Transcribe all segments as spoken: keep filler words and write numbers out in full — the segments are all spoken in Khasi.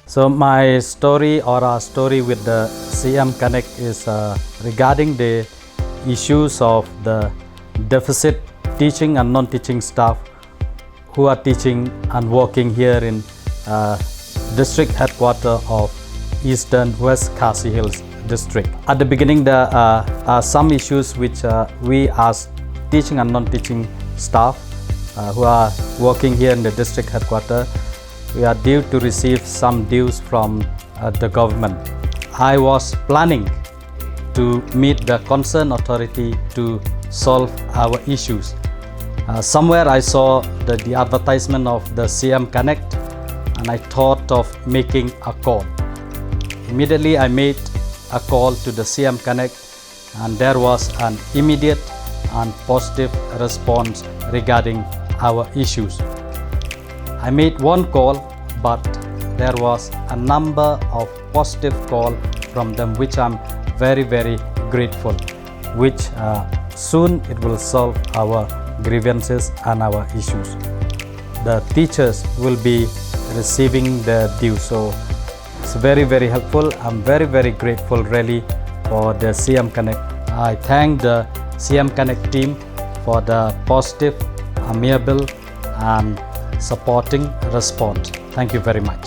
So my story or our story with the C M Connect is uh, regarding the issues of the deficit teaching and non-teaching staff who are teaching and working here in uh, district headquarter of Eastern West Khasi Hills district. At the beginning, there uh, are some issues which uh, we as teaching and non-teaching staff uh, who are working here in the district headquarter, we are due to receive some dues from uh, the government. I was planning to meet the concerned authority to solve our issues. Uh, somewhere I saw the, the advertisement of the C M Connect and I thought of making a call. Immediately I made a call to the C M Connect and there was an immediate and positive response regarding our issues. I made one call, but there was a number of positive call from them, which I'm very, very grateful, which uh, soon it will solve our grievances and our issues. The teachers will be receiving the due. So it's very, very helpful. I'm very, very grateful really for the C M Connect. I thank the C M Connect team for the positive, amiable, and supporting response. Thank you very much.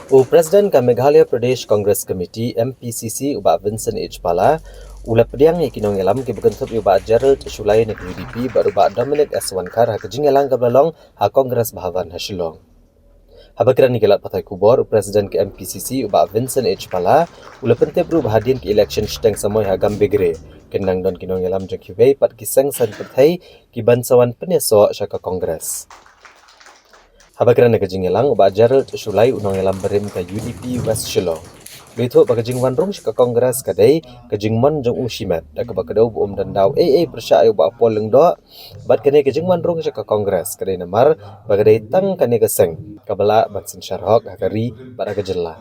U President ka Meghalaya Pradesh Congress Committee, M P C C, u Bah Vincent H Pala, u la pdiang ïa ki nongïalam kiba kynthup ïa u Bah Gerald Shullai na ka U D P bad u Bah Dominic S Wankhar ha ka jingïalang kaba la long ha Congress Bhavan ha Shillong. Haba kren ïa ki lad pathai khubor, u President ka M P C C, u Bah Vincent H Pala, u la pyntip ruh ba hadien ka election shiteng samoi ha Gambegre, kan nang don ki nongïalam jong kiwei pat ki seng saiñ pyrthei kiban sa wan pynïasoh sha ka Congress. Haba kren ha ka jingïalang, u Bah Gerald Shullai, u nongïalam barim ka U D P West Shillong, u la ïathuh ba ka jingwan rung sha ka Congress ka dei ka jingmon jong u shimet, da kaba kdew ba um don daw ei ei pyrshah ïa u Bah Paul Lyngdoh, bad kane ka jingwan rung sha ka Congress ka dei namar ba ka dei tang kane ka seng kaba lah ban synshar hok ha ka ri bad ha ka jylla.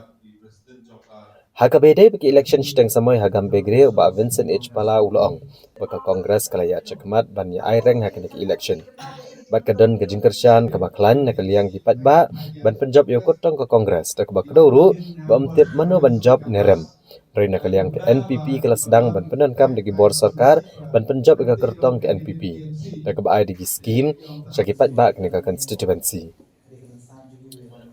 Ha kaba ïadei bad ka election shiteng samoi ha Gambegre, u Bah Vincent H Pala u la ong ba ka Congress ka la ïaid shakhmat ban ïa aireng ha kane ka election. Bad ka don ka jingkyrshan kaba khlaiñ na ka liang ki paidbah ban pynjop ïa u kyrtong ka Congress, da kaba kdew ruh ba um tip mano ban jop ne rem. Hynrei na ka liang ka N P P ka la sdang ban pyndonkam da ki bor sorkar ban pynjop ïa ka kyrtong ka N P P, da kaba ai da ki skim sha ki paidbah kane ka constituency.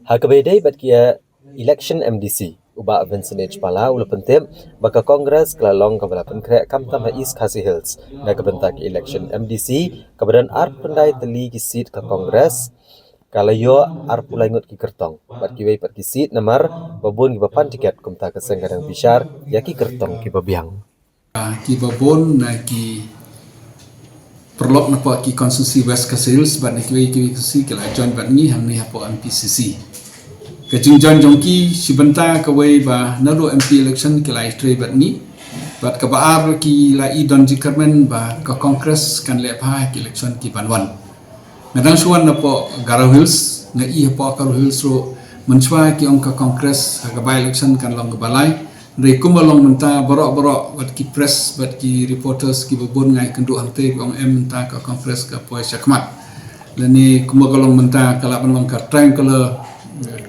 Ha kaba ïadei bad ka election M D C, u Bah Vincent H Pala u la pyntip ba ka Congress ka la long kaba la pynkhreh khamtam ha East Khasi Hills na ka bynta ka election M D C, kaba don arphew khyndai tylli ki seat ka Congress ka la ïoh arphew lai ngut ki kyrtong, bad kiwei pat ki seat namar ba bun kiba pan tiket, kumta ka seng ka dang bishar ïa ki kyrtong kiba biang. Kiba bun na ki paralok napoh ki constituency West Khasi Hills bad na kiwei kiwei constituency ki la join bad ngi hangne hapoh M P C C. Ka jingjoin jong ki shi bynta kawei ba naduh M P election ki la ïatrei bad ngi, bad kaba ar ki la i don jingkyrmen ba ka Congress kan leh bha ha ki election kiban wan. Nga dang shu wan napoh Garo Hills, nga i hapoh Garo Hills ruh mynshuwa ki ong ka Congress ha ka by election kan long kaba lai. Hynrei kumba long mynta, baroh baroh bad ki press bad ki reporters kiba bun nga ïakynduh hangtei ba ong em mynta ka Congress ka poi shakhmat. Lane kumba ka long mynta ka lah ban long ka triangular,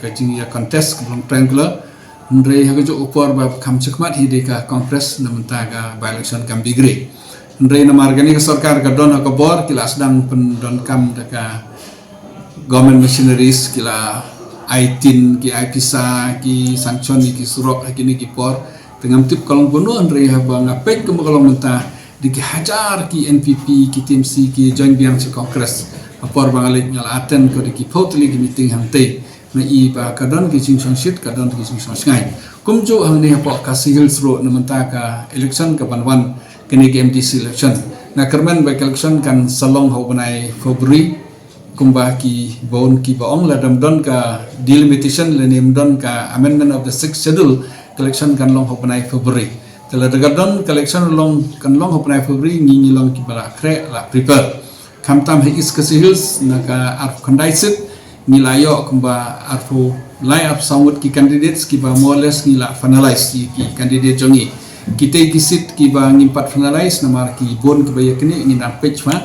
ka jingïa contest ka long triangular. Hynrei ha kajuh ka por ba kham shakhmat hi dei ka Congress na mynta ka by election Gambegre. Hynrei namar kane ka sorkar ka don ha ka bor, ki la sdang pyndonkam da ka government machineries, ki la ai tin, ki ai pisa, ki sanction ïa ki surok ha kine ki por. Te ngam tip ka long kumno, hynrei haba nga peit kumba ka long mynta, da ki hajar ki N P P, ki T M C ki join biang sha Congress. Ha por ba nga leit nga la attend ko da ki phew tylli ki meeting hangtei. Nga i ba ka don ki jingshongshit, ka don ki jingshongshngaiñ. Kumjuh hangne hapoh Khasi Hills ruh na mynta ka election kaban wan, kane ka M D C election, nga kyrmen ba ka election kan sa long ha u bnai February. Kumba ki bun kiba ong, lada ym don ka delimitation lane ym don ka amendment of the sixth schedule, ka election kan long ha u bnai February. Te lada ka don ka election long, kan long ha u bnai February, ngi ngi long kiba la khreh, la prepare. Khamtam ha East Khasi Hills na ka arphew khyndai seat, Ngi la ïoh kumba arphew lai arphew saw ngut ki candidates kiba more or less ngi la finalize ïa ki candidate jong ngi. Kita ki seat kiba ngim pat finalize namar ki bun kiba ïa kane ngi dang peit ma.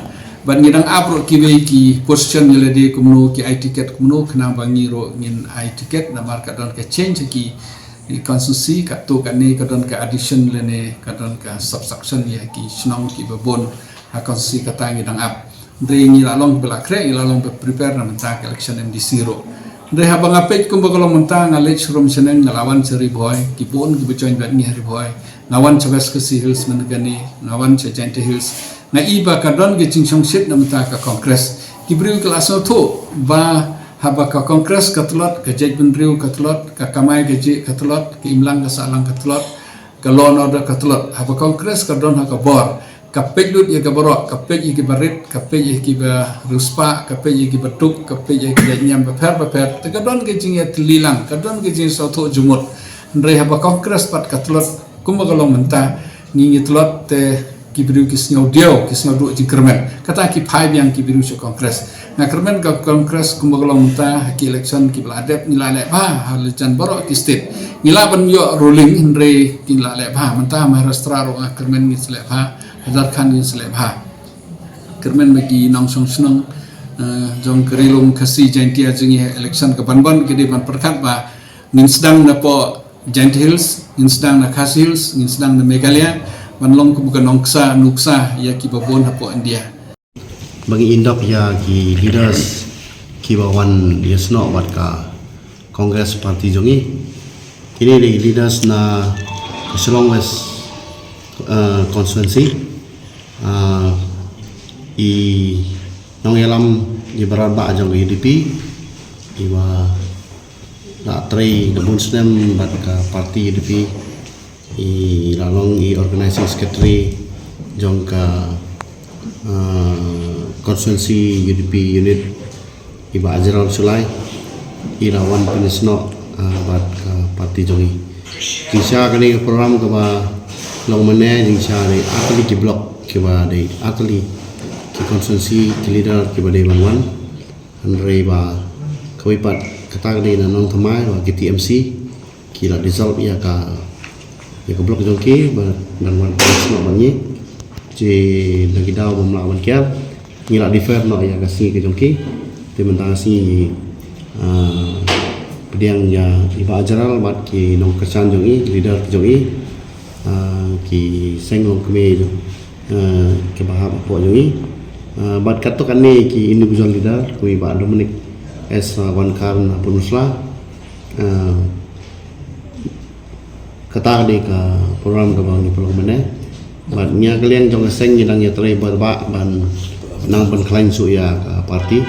Bad ngi dang ap ruh kiwei ki position ïa lade kumno ki ai ticket kumno khnang ba ngi ruh ngin ai ticket namar ka don ka change ki, ki constituency katto katne ka don ka addition lane ka don ka subtraction ïa ki shnong kiba bun ha constituency kata ngi dang ap. Hynrei ngi la long ba la khreh, ngi la long ba prepare na mynta ka election M D C ruh. Hynrei haba nga peit kumba ka long mynta nga leit sha Rum Shaneng nga la wan sha Ri Bhoi, ki bun kiba join bad ngi ha Ri Bhoi. Nga wan sha West Khasi Hills mynta kane, nga wan sha Jaintia Hills. Nga i ba ka don ka jingshongshit na mynta ka Congress. Ki briew ki la sngewthuh ba haba ka Congress ka tlot, ka jaitbynriew ka tlot, ka kamai ka jih ka tlot, ka imlang ka sahlang ka tlot, ka law and order ka tlot. Haba Congress ka don ha ka bor, ka peit lut ïa ka baroh, ka peit ïa ki barit, ka peit ïa ki ba riewspah, ka peit ïa ki ba duk, ka peit ïa ki jait niam bapher bapher. Te ka don ka jingïatylli lang, ka don ka jingsngewthuh jingmut. Hynrei haba Congress pat ka tlot, kumba ka long mynta, ngi ngi tlot te ki briew ki sngew diaw, ki sngew duh jingkyrmen. Kata ki phai biang ki briew sha Congress. Nga kyrmen ka Congress kumba ka long mynta ha ki election kiba la dep ngi la leh bha ha la jan baroh ki state. Ngi lah ban ïoh ruling hynrei ngi la leh bha. Mynta Maharashtra ruh nga kyrmen ngi sa leh bha, ha Jharkhand ngi sa leh bha. Kyrmen ba ki nongshong shnong, eh, jong ka Ri Lum Khasi Jaintia jong ngi ha election ka ban ban ki dei ban pyrkhat ba ngin sdang na poh Jaintia Hills, ngin sdang na Khasi Hills, ngin sdang na Meghalaya, ban long kum ka nongksa nuksa ïa kiba bun hapoh India. Ba ngi ïndop ïa ki leaders kiba wan ïasnoh bad ka Congress party jong ngi. Kine dei ki leaders na Shillong West, uh, constituency. Uh, i nongïalam i barat ba jong ka U D P, iba la trei da bun snem bad ka party U D P, i la long i organizing secretary jong ka, ah, constituency U D P unit, i Bah Ajral Shullai, i la wan pynïasnoh, ah, bad ka party jong i. Jingshisha kane ka program kaba long mynne jingshisha dei artylli ki block kiba dei artylli ki constituency ki leader kiba dei ban wan. Hynrei ba kawei pat kata ka dei na Nongthymmai ba ki T M C ki la dissolve ïa ka, ïa ka block jong ki ba dang wan pynïasnoh bad ngi. Te na ki daw bym lah ban kiar ngi la defer noh ïa ka sngi ka jong ki. Te mynta ka sngi, ah, pdiang ïa i Bah Ajral bad ki nongkyrshan jong i, leader ki jong i, ah, ki seng longkmie jong, ah, kiba hap hapoh jong i. Ah, bad katto katne ki individual leader, kum i Bah Dominic S Wankar na Pynursla. Ah, kata ka dei ka program kaba ngi pynlong mynne. Bad ngi ha ka liang jong ka seng ngi dang ïatrei bad ba ban nang pynkhlaiñ shuh ïa ka party.